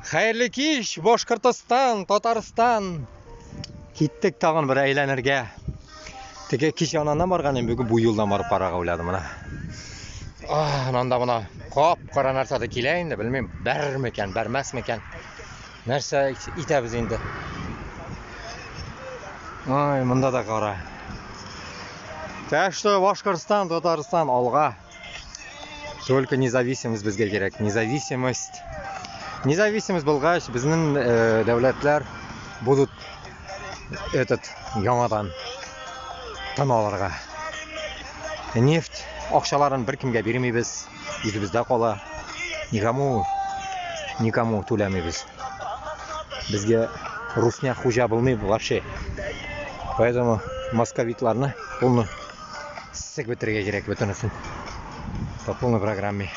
Хәерле кич, Башкортостан, Татарстан. Киттек тагын бер әйләнергә. Теге кич ананнан барган идем, бүген бу юлдан барып карарга уйладым менә. Ах, ананда менә кап-кара нәрсә дә килә инде, белмим, бәрер микән, бәрмәс микән. Нәрсә итәбез инде? Ай, монда да кара. Так что Башкортостан, Татарстан алга. Только независимость безгә кирәк. Независимость. Независимость булгач, безнең э, дәүләтләр будут этот яңадан тын алырга. Нефть акчаларын беркемгә бирмибез, үзебездә кала. Никому, никому түләмибез. Безгә русня хуҗа булмый вообще. Поэтому московитларны полный сек бетерергә кирәк бөтенесен. По полной программе.